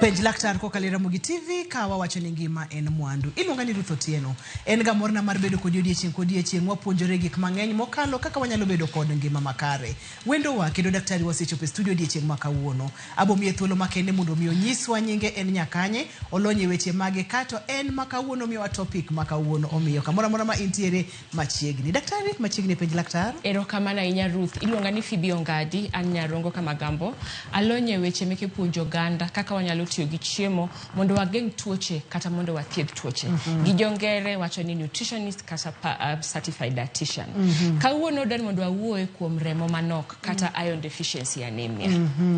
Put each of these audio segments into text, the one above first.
Penj laktar kokalo e Ramogi TV ka wawacho ni ngima en mwandu. Iluonga ni Ruth Otieno. En ga morna mar bedo kodi odiechieng' kodiechieng' wapuonjore gik mang'eny mokalo kaka wanyalo bedo kod ngima makare. Wendowa kendo daktari wasechopo e studio odiechieng' ma kawuono. Abo miye thuolo makende mondo mi onyiswa nyinge en nyakanye, olony e weche mage kato en ma kawuono miyowa topic ma kawuono omiyo kamoro amora ma intiere machiegni. Daktari machiegni e penj laktar. Erokamano ahinya Ruth. Iluonga ni Phoebe Ongadi, an Nyarongo Kamagambo. Alony e weche meke puonjo oganda kaka wanyalo tiyo gi chiemo mondo wageng' tuoche kata mondo wathiedh tuoche. Gi jo ngere wacho ni nutritionist kata certified dietitian. Kawuono adwaro ni mondo wawuoye kuom remo manok kata iron deficiency anemia.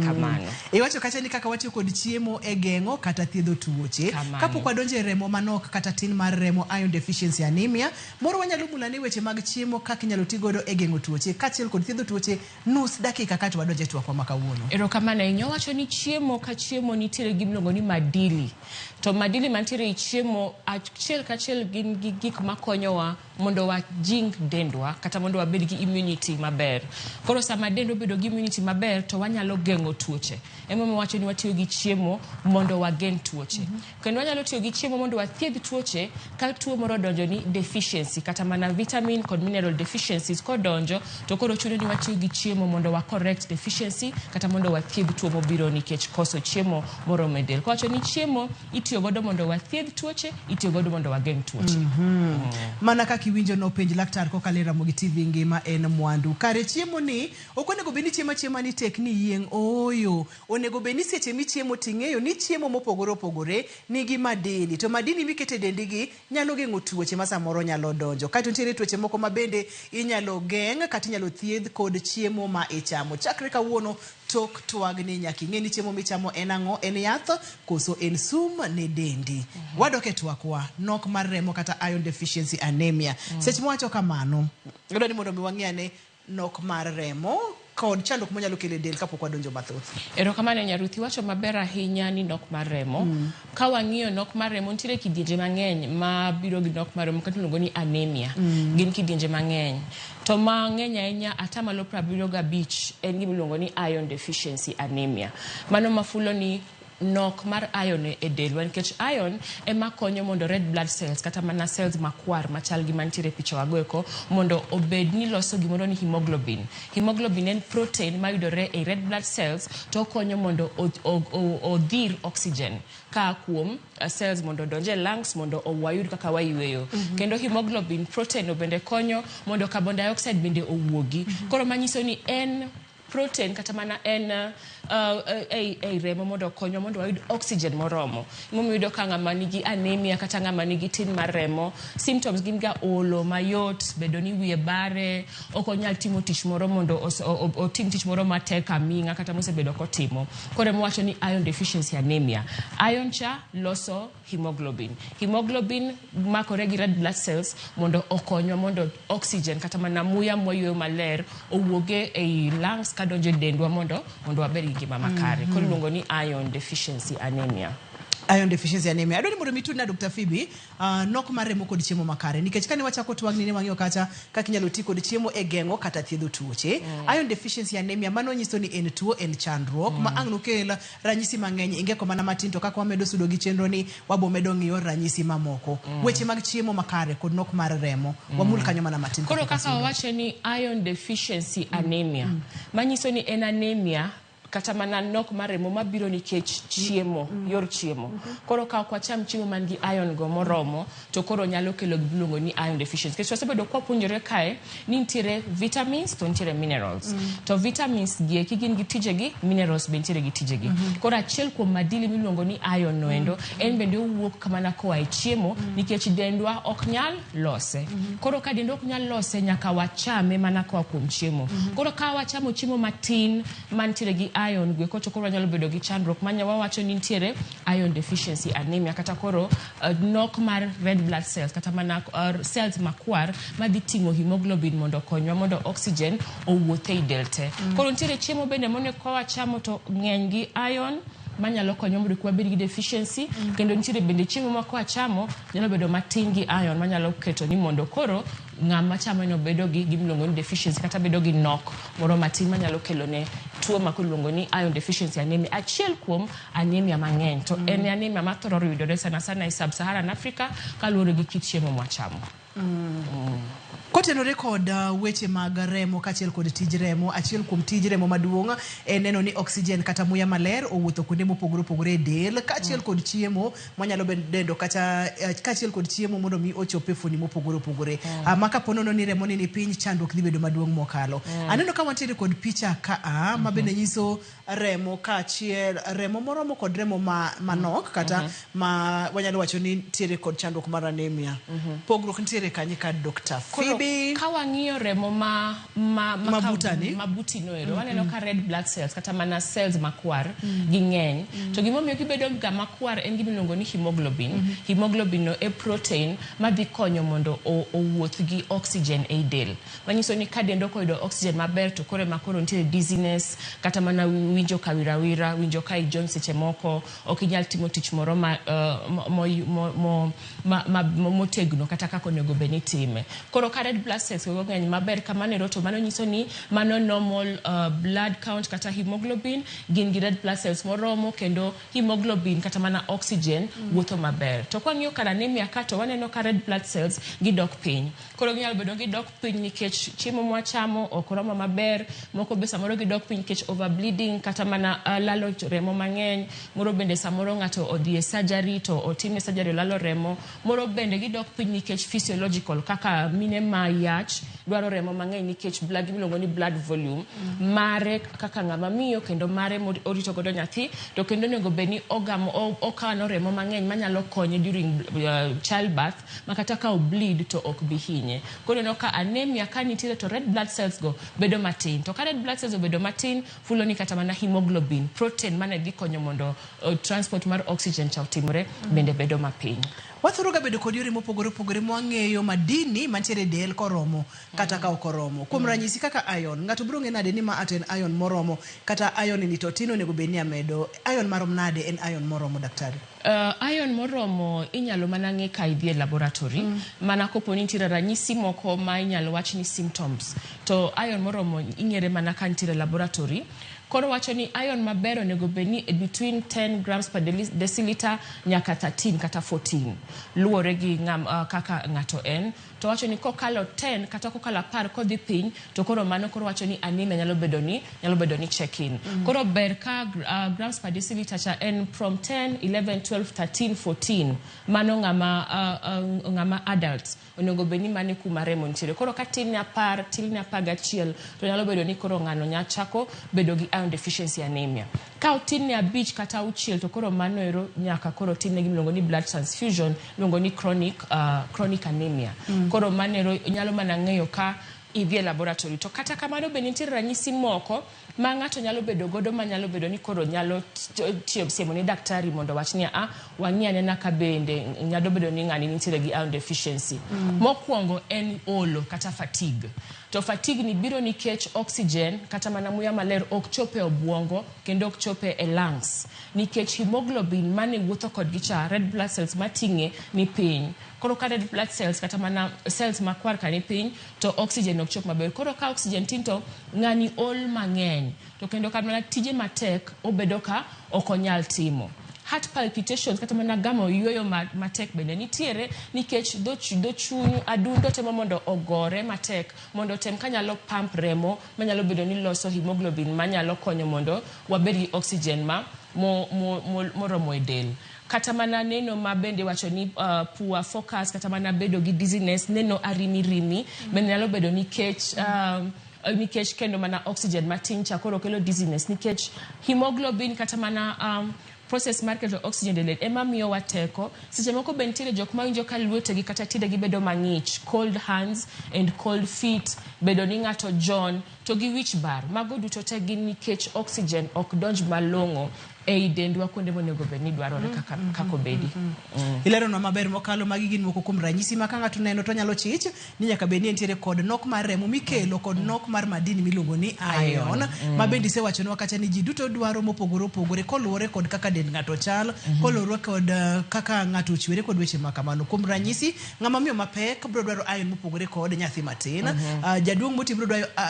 Kamano. Iwacho kacha ni kaka watiyo kod chiemo e geng'o kata thiedho tuoche. Kamano. Kapok wadonjo e remo manok kata tin mar remo iron deficiency anemia, moro wanyalo mulo ane weche mag chiemo kaka inyalo ti godo e geng'o tuoche kaachiel kod thiedho tuoche nus dakika kaeto wadonjo e twakwa ma kawuono. Erokamano ahinya. Owacho ni chiemo ka chiemo nitiere gi miluongo ni madili. To madili mantiere ei chiemo achiel kachiel gin gi gik makonyowa mondo wajing dendwa kata mondo wabed gi immunity maber. Koro sama dendwa obedo gi immunity maber to wanyalo geng'o tuoche. Emomiyo wacho ni watiyo gi chiemo mondo wageng' tuoche. Kendo wanyalo tiyo gi chiemo mondo wathiedh tuoche ka tuo moro odonjo ni deficiency kata mana vitamin kod mineral deficiencies kodonjo to koro chuno ni watiyo gi chiemo mondo wa correct deficiency kata mondo wathiedh tuo mobiro nikech koso chiemo moromo e del. Kowacho ni chiemo itiyo godo mondo wathiedh tuoche, itiyo godo mondo wageng' tuoche. Mana kaka iwinjo no penj laktar kokalo e Ramogi TV ngima en mwandu. Kare chiemo ni ok onego bed ni chiemo achiema ni tek ni yieng' ooyo. Onego bed ni seche michiemo ting'eyo ni chiemo mopogore opogore nigi madini to madini mikete dendi gi nyalo geng'o tuoche ma samoro nyalo donjo. Kaeto nitiere tuoche moko ma bende inyalo geng' kata inyalo thiedh kod chiemo ma ichamo. Chakre kawuono tok twagni nyaka ing'e ni chiemo michamo en ang'o, en yath koso en sum ne dendi. Wadok e twakwa, nok mar remo kata iron deficiency anemia. Seche mwawacho kamano, adwa ni mondo mi wang'i ane nok mar remo kod chandruok monyalo kelo e del kapok wadonjo mathoth. Erokamano Nyaruth, iwacho maber ahinya ni nok mar remo. Ka wang'iyo nok mar remo, nitiere kidienje mang'eny ma biro gi nok mar remo kata iluongo ni anemia. Gin kidienje mang'eny. To mang'eny ahinya atamalo 75 en gima iluongo ni iron deficiency anemia. Mano mafulo ni nok mar iron e delwa nikech iron ema konyo mondo red blood cells kata mana cells makwar machal gi mantiere e picha wago eko mondo obed ni loso gimoro ni hemoglobin. Hemoglobin en protein mayudore e red blood cells to okonyo mondo odhir oxygen kaa kuom cells mondo odonj e lungs mondo wayud kaka wayueyo. Kendo hemoglobin protein no bende konyo mondo carbon dioxide bende owuogi. Koro manyiso ni en protein kata mana en ei remo mondo okonywa mondo wayud oxygen moromo. Emomiyo iyudo ka ng'ama nigi anemia kata ng'ama nigi tin mar remo, symptoms gin ga olo mayot, bedo ni wiye bare, ok onyal timo tich moro mondo otim tich moro matek aming'a kata mosebedo kotimo. Koro ema wacho ni iron deficiency anemia. Iron cha loso hemoglobin. Hemoglobin makore gi red blood cells mondo okonywa mondo oxygen kata mana muya mwayueyo maler owuoge ei lungs kadonjo e dendwa mondo wabed gi ngima makare. Koro iluongo ni iron deficiency anemia. Iron deficiency anemia. Adwaro ni mondo mi itudna Dr. Phoebe nok mar remo kod chiemo makare nikech kane wachako twagni ne wang'iyo kacha kaka inyalo ti kod chiemo e geng'o kata thiedho tuoche. Iron deficiency anemia mano nyiso ni en tuo, en chandruok ma ang' nokel ranyisi mang'eny ingeko mana matin to kaka wamedo sudo gi chenro ni wabo medo ng'iyo ranyisi mamoko. Weche mag chiemo makare kod nok mar remo wamul kanyo mana matin. Koro kaka wawacho ni iron deficiency anemia manyiso ni en anemia kata mana nok mar remo mabiro nikech chiemo, yor chiemo. Koro ka ok wacham chiemo man gi iron go moromo to koro nyalo kelo gima iluongo ni iron deficiency. Nikech wasebedo kwapuonjore kae ni nitiere vitamins to nitiere minerals. To vitamins gi eki gin gi tijegi, minerals be nitiere gi tijegi. Koro achiel kuom madili miluongo ni iron no endo, en bende owuok mana koa e chiemo nikech dendwa ok nyal lose. Koro ka dendwa ok nyal lose nyaka wachame mana koa kuom chiemo. Koro ka wachamo chiemo matin mantiere gi iron go eko to koro wanyalo bedo gi chandruok manya wawacho ni nitiere iron deficiency anemia kata koro nok mar red blood cells kata mana cells makwar madhi ting'o hemoglobin mondo okonywa mondo oxygen owuoth ei del te. Koro nitiere chiemo bende monego ka wachamo to ng'eny gi iron manyalo konyo mondo kik wabed gi deficiency kendo nitiere bende chiemo ma kwachamo nyalo bedo matin gi iron manyalo keto ni mondo koro ng'ama chame no bedo gi gima iluongo ni deficiency kata bedo gi nok moro matin manyalo kelo ne tuo ma iluongo ni iron deficiency anemia, achiel kuom anemia mang'eny to en anemia mathoro yudore sana sana e sub-Saharan Africa kaluwore gi kit chiemo mwachamo. Kotenore kod weche mag remo kaachiel kod tij remo, achiel kuom tij remo maduong' en neno ni oxygen kata muya maler owuotho kuonde mopogore opogore e del kaachiel kod chiemo mwanyalo dendo kata kaachiel kod chiemo mondo mi ochop e fuoni mopogore opogore. Ma kapo nono ni remo ni ni piny, chandruok dhi bedo maduong' mokalo. Aneno ka wantiere kod picha kaa ma bende nyiso remo kaachiel remo moromo kod remo manok kata ma wanyalo wacho ni nitiere kod chandruok mar anemia. Pogruok nitiere kanye ka Dr. Phoebe? Ka wang'iyo remo ma Mabutani? Mabuti no ero, waneno ka red blood cells kata mana cells makwar ging'eny. To gimomiyo gibedo ga makwar en gima iluongo ni hemoglobin. Hemoglobin no e protein madhi konyo mondo owuoth gi oxygen ei del. Manyiso ni ka dend ok oyudo oxygen maber, to koro ema koro nitiere dizziness, kata mana winjo ka wirawira, winjo ka ijony seche moko, ok inyal timo tich moro ma, mo, mo, mo, ma, ma, motegno kata kaka onego bed ni itime. Koro ka red blood cells go ng'eny maber kamano ero, to mano nyiso ni mano normal blood count kata hemoglobin, gin gi red blood cells moromo kendo hemoglobin kata mana oxygen wuotho maber. To kwang'iyo kar anemia ka, to waneno ka red blood cells gidok piny. Koro ginyalo bedo gidok piny nikech chiemo mwachamo ok oromo maber, moko be samoro gidok piny nikech overbleeding kata mana lalo remo mang'eny, moro bende samoro ng'ato odhi e surgery to otime surgery olalo remo, moro bende gidok piny nikech physiological, kaka mine ma yach dwaro remo mang'eny nikech blood gimiluongo ni blood volume mare kaka ng'ama miyo kendo mare orito godo nyathi, to kendo onego bed ni ogamo okano remo mang'eny manyalo konye during childbirth, ma kata ka obleed to ok bi hinye. Koro ineno ka anemia ka nitiere to red blood cells go bedo matin, to ka red blood cells obedo matin, fulo ni kata mana hemoglobin protein mane dhi konyo mondo transport mar oxygen cha otimore bende bedo mapiny. Wathoro ga bedo kod yore mopogore opogore mwang'eyo madini mantiere e del koromo kata ka ok oromo. Kuom ranyisi kaka iron, ng'ato biro ng'e nade ni ma to en iron moromo kata iron ni to tin, onego bed ni amedo iron marom nade en iron moromo, daktari? Iron moromo inyalo mana ng'e ka idhi e laboratory, mana kopo ni nitiere ranyisi moko ma inyalo wach ni symptoms, to iron moromo ing'ere mana ka nitiere laboratory. Koro wacho ni iron maber onego bed ni between 10 grams per deciliter nyaka 13 kata 14, luwore gi kaka ng'ato en. To wacho ni kokalo 10 kata kokalo 10 kodhi piny, to koro mano koro wacho ni anemia nyalo bedo ni check in. Koro ber ka grams per deciliter cha en from 10, 11, 12, 13, 14, mano ng'ama adult onego bed ni mano kuma remo nitiere. Koro ka tin ne 10, tin ne 11, to nyalo bedo ni koro ng'ano nya chako bedo gi iron deficiency anemia. Ka otin ne 5 kata 6, to koro mano ero nyaka koro timne gima iluongo ni blood transfusion, iluongo ni chronic anemia. Koro mano ero nyalo mana ng'eyo ka idhi e laboratory. To kata kamano be nitiere ranyisi moko ma ng'ato nyalo bedo godo ma nyalo bedo ni koro nyalo tiyo siemo ne daktari mondo owach ni a wang'i anena ka bende nyalo bedo ni ng'ani nitiere gi iron deficiency. Mokwongo en olo kata fatigue. To fatigue ni biro nikech oxygen kata mana muya maler ok chop e obwongo kendo ok chop e lungs, nikech hemoglobin mane wuotho kodgi cha, red blood cells mating'e ni piny. Koro ka red blood cells kata mana cells makwar ka ni piny, to oxygen ok chop maber. Koro ka oxygen tin, to ng'ani ol mang'eny, to kendo kata mana tije matek obedo ka ok onyal timo. Heart palpitations kata mana gamo yueyo matek bende nitiere nikech dho chuny adundo temo mondo ogore matek mondo otem kanyalo pump remo manyalo bedo ni loso hemoglobin manyalo konyo mondo wabed gi oxygen ma moromo e del. Kata mana neno ma bende wacho ni poor focus, kata mana bedo gi dizziness, neno arimi rimi, bende nyalo bedo nikech kendo mana oxygen matin cha koro kelo dizziness, nikech hemoglobin kata mana process mar keto oxygen e del ema miyowa teko. Seche moko be nitiere jok mawinjo ka lwetegi kata tiendegi bedo mang'ich, cold hands and cold feet, bedo ni ng'ato jon to gi wich bar. Mago duto te gin nikech oxygen ok donj malong'o. ei dendwa kuonde monego bed ni dwarore kaka, kaka obedi. Ileronwa maber mokalo. Magi gin moko kuom ranyisi ma ka ng'ato neno to nyalo chich ni nyaka bed ni entiere kod nok mar remo mikelo kod nok mar madini miluongo ni iron, ma bende isewachonwa kacha ni ji duto dwaro mopogore opogore koluwore kod kaka dend ng'ato chal, koluwore kod kaka ng'ato ochwere kod weche ma kamano. Kuom ranyisi, ng'ama miyo mapek biro dwaro iron mopogore kod nyathi matin, jaduong' moti biro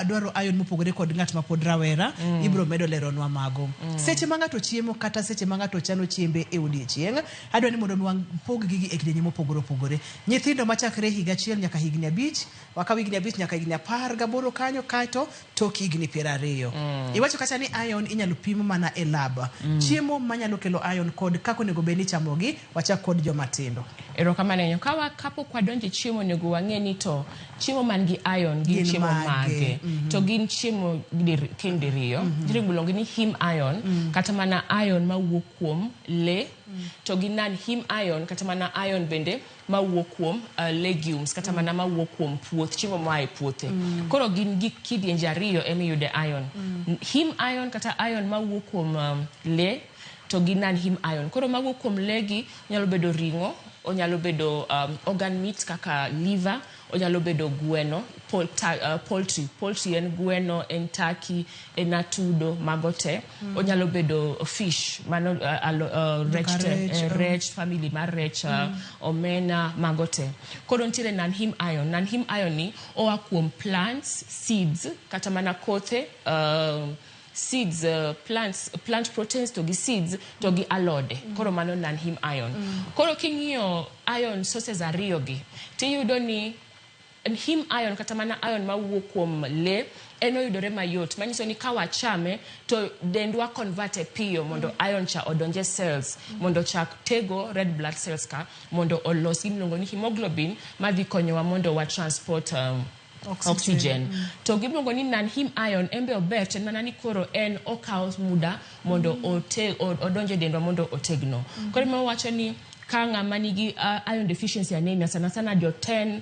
dwaro iron mopogore kod ng'at ma pod rawera. Ibiro medo leronwa mago seche ma ng'ato chiemo kata seche ma ng'ato chano chiembe e odiechieng'. Adwa ni mondo mi wapog gigi e kidienje mopogore opogore. Nyithindo machakre higa 1 nyaka higni 5, wakaw higni 5 nyaka higni 18 kanyo, kaeto tok higni 20. Iwacho kacha ni iron inyalo pim mana e lab. Chiemo manyalo kelo iron kod kaka onego bed ni ichamogi, wachak kod joma tindo. Erokamano ahinya. Ka kapok wadonjo e chiemo, onego wang'e ni to chiemo man gi iron gin chiemo mage. To gin chiemo kind diriyo. Nitiere miluongo ni heme iron, kata mana iron mawuok kuom le, to gi non heme iron, kata mana iron bende mawuok kuom legumes, kata mana mawuok kuom puoth, chiemo moa e puothe. Koro gin gik kidienje ariyo emiyude iron. Heme iron kata iron mawuok kuom le to gi non heme iron. Koro mawuok kuom le gi nyalo bedo ring'o, onyalo bedo organ meat kaka liver, onyalo bedo gweno, poultry. Poultry en gweno, en turkey, en atudo, mago te. Onyalo bedo fish, mano rech te, rech, family mar rech, omena, mago te. Koro nitiere non heme iron. Non heme iron ni oa kuom plants, seeds, kata mana kothe, seeds, plants, plant proteins to gi seeds to gi alode. Koro mano non heme iron. Koro king'iyo iron sources ariyo gi, tiyudo ni heme iron kata mana iron mawuok kuom le en oyudore mayot, manyiso ni ka wachame to dendwa convert e piyo mondo iron cha odonje cells, mondo chak tego red blood cells ka mondo olos gimiluongo ni hemoglobin madhi konyowa mondo wa transport oxygen. Oxygen. To gimiluongo ni non heme iron en be ober, to en mana ni koro en okawo muda mondo odonj e dendwa mondo otegno. Koro ema wawacho ni ka ng'ama nigi iron deficiency anemia, sana sana jo 10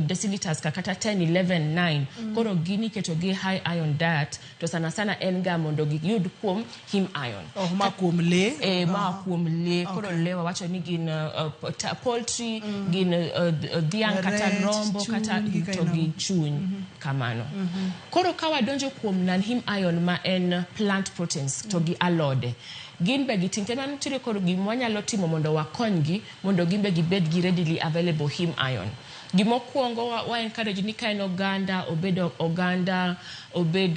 deciliters ka kata 10, 11, 9, koro gin iketo gi high iron diet, to sana sana en ga mondo giyud kuom heme iron. Oh, ma kuom le. E, ma kuom le. Koro le wawacho ni gin poultry, gin dhiang' kata rech, rombo kata chuny, gik to gi aina. Chuny kamano. Koro ka wadonjo kuom non heme iron ma en plant proteins to gi alode, gin be gitin kendo nitiere koro gima wanyalo timo mondo wakonygi mondo gin be gibed gi readily available heme iron. Gimokwongo wa encourage ni ka en oganda, obed oganda, obed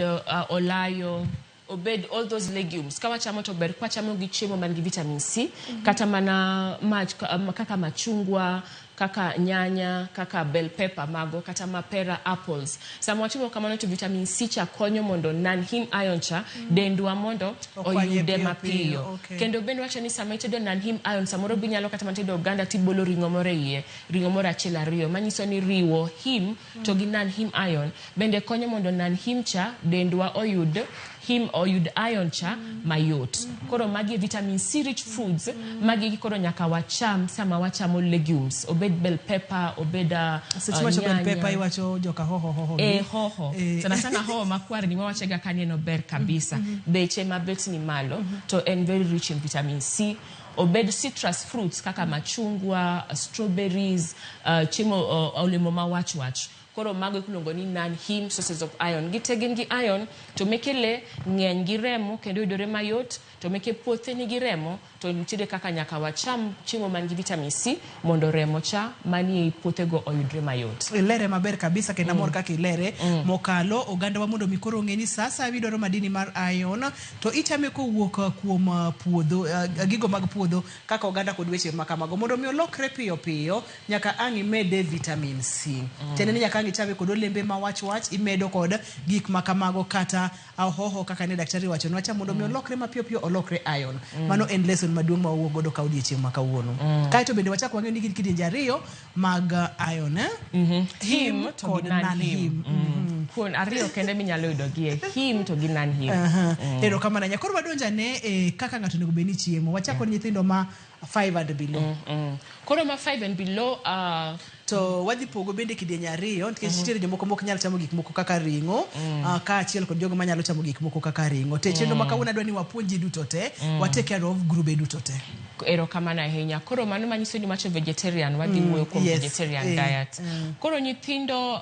olayo, obed all those legumes, ka wachamo to ber kwachamo gi chiemo man gi vitamin C, kata mana mach, kaka machungwa, kaka nyanya, kaka bell pepper mago, kata mapera, apples. Sama watimo kamano to vitamin C cha konyo mondo non heme iron cha dendwa mondo okwanye oyude piyo mapiyo. Piyo, okay. Kendo bende wacho ni sama itedo non heme iron, samoro binyalo kata mana tedo oganda tibolo ring'o moro e iye, ring'o moro achiel ariyo, manyiso ni riwo heme to gi non heme iron bende konyo mondo non heme cha dendwa oyud heme, oyud iron cha mayot. Koro magi e vitamin C rich foods, magi koro nyaka wacham sama wachamo legumes, obed bell pepper, obed Seche mawacho bell nyanya. pepper, iwacho joka hoho hoho gi. E, hoho. Sana sana hoho makwar ni wawachega ka ni en ober kabisa, beche mabet ni malo, to en very rich in vitamin C. Obed citrus fruits kaka machungwa, strawberries, chiemo, olemo ma wach wach. Koro mago iluongo ni non heme sources of iron. Gite gin gi iron, to meke le ng'eny gi remo kendo yudore mayot, to meke puothe nigi remo, to nitiere kaka nyaka wacham chiemo man gi vitamin C mondo remo cha manie puothego oyudre mayot. Ilere maber kabisa kendo amor kaka ilere mokalo ogandawa mondo mi koro ong'e ni sa asaya midwaro madini mar iron to ichame kowuok kuom puodho, gigo mag puodho kaka oganda kod weche ma kamago mondo mi olokre piyo piyo. Nyaka ang' imede vitamin C. Tiende ni nyaka ang' ichame kod olembe ma wach wach, imedo kod gik ma kamago kata ahoho kaka ne daktari owachonwa cha mondo mi olokre mapiyo piyo, olokre iron. Mano en lesson maduong' ma wawuok godo ka odiechieng' ma kawuono. Kaeto bende wachak wang'eyo ni gin kidienje ariyo mag iron, eh? Heme to kod gi non non heme. Heme. Kuon ariyo kende minyalo yudo gie heme to gi non heme. Aha. Erokamano ahinya. Koro wadonjo ane e kaka ng'ato onego bed ni chiemo. Wachak kod nyithindo ma 5 and below. Koro ma 5 and below To To wadhi pogo bende kidienje ariyo nikech nitiere jomoko mok nyal chamo gik moko kaka ring'o, kaachiel kod jogo manyalo chamo gik moko kaka ring'o. To e chenro ma kawuono adwa ni wapuonj ji duto te, wa take care of grube duto te. Erokamano ahinya. Koro mano manyiso ni wacho vegetarian, wadhi wuoyo kuom vegetarian diet. Koro nyithindo,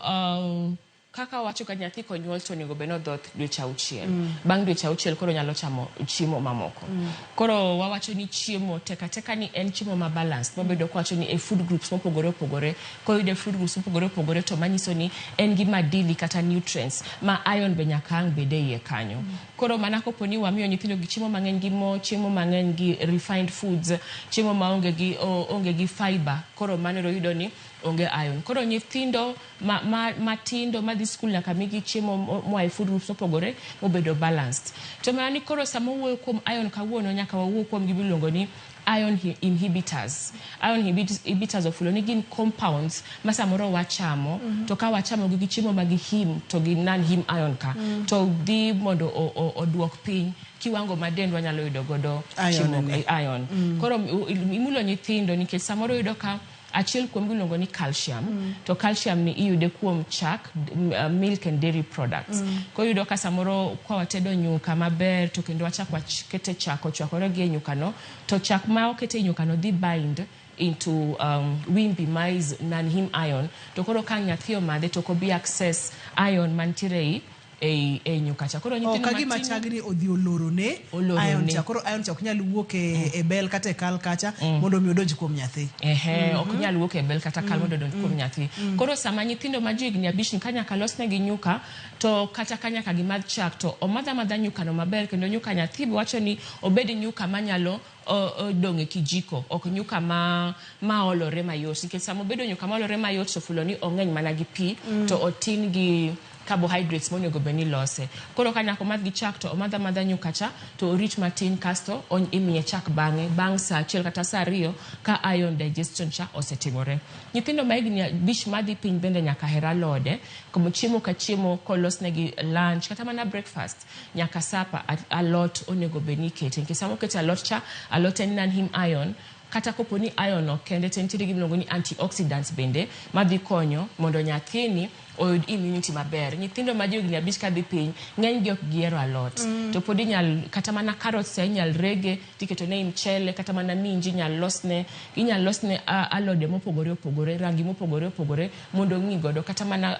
kaka wacho ka nyathi konyuol to onego bed ni odhoth dweche 6. Bang' dweche 6 koro nyalo chamo chiemo mamoko. Koro wawacho ni chiemo tek ateka ni en chiemo ma balanced. Wabedo kwacho ni e food groups mopogore opogore. Koyude food groups mopogore opogore to manyiso ni en gi madili kata nutrients ma iron be nyaka ang' bede iye kanyo. Koro mana kopo ni wamiyo nyithindo gi chiemo mang'eny gi mo, chiemo mang'eny gi refined foods, chiemo maonge gi onge gi fiber, koro mano yudo ni onge iron. Koro nyithindo matindo madhi skul nyaka migi chiemo moa e food groups mopogore mobedo balanced. To mana ni koro sama wuoyo kuom iron kawuono nyaka wawuo kuom gima iluongo ni iron inhibitors. Iron inhibitors ofulo ni gin compounds ma samoro wachamo, to ka wachamo gi chiemo ma gi heme to gi non heme iron ka, to dhi mondo oduok piny kiwango ma dendwa nyalo yudo godo iron chiemo ni. Iron. Koro imulo nyithindo nikech samoro yudo ka achiel kuom gi iluongo ni calcium, to calcium ni iyude kuom chak, milk and dairy products. Koro iyudo ka samoro ka watedo nyuka maber to kendo wachak wakete chak ochwakore gi e nyuka no, to chak ma okete e nyuka no dhi bind into wimbi ma is non-heme iron, to koro ka nyathi omadhe to ok obi access iron mantiere ei nyuka cha. Koro Oh, nyithindo ka gima matin chagni odhi olorone Olorone. iron cha. Koro iron cha ok nyal wuok e bel kata e kal kacha mondo mi odonj kuom nyathi. Ehe, ok nyal wuok e bel kata kal mondo odonj kuom nyathi. Koro sama nyithindo ma johigni 5 ni ka nyaka losnegi nyuka, to kata ka nyaka gimadh chak to omadh amadha nyuka no maber, kendo nyuka nyathi be wacho ni obed nyuka manyalo dong' e kijiko, ok nyuka ma olore mayot, nikech sama obedo nyuka ma olore mayot to fulo ni ong'eny mana gi pi, to otin gi carbohydrates monego bed ni lose. Koro ka nyaka omadh gi chak to omadh amadha nyuka cha to orit matin, kasto imiye chak bang'e, bang' saa 1 kata saa 2 ka iron digestion cha osetimore. Nyithindo ma higni 5 madhi piny bende nyaka her alode, kuom chiemo ka chiemo kolosnegi lunch kata mana breakfast, nyaka supper, alot onego bed ni ikete, nikech sama okete alot cha, alot en non-heme iron, kata kopo ni iron ok kende to nitiere gima iluongo ni antioxidants bende madhi konyo mondo nyathini oyud immunity maber. Nyithindo ma johigni 5 kadhi piny, ng'eny gi ok gihero alot. To pod inyal, kata mana carrots cha inyal rege, tiketo ne mchele, kata mana minji inyal losne, inyal losne alode mopogore opogore, rangi mopogore opogore mondo ong'i godo. Kata mana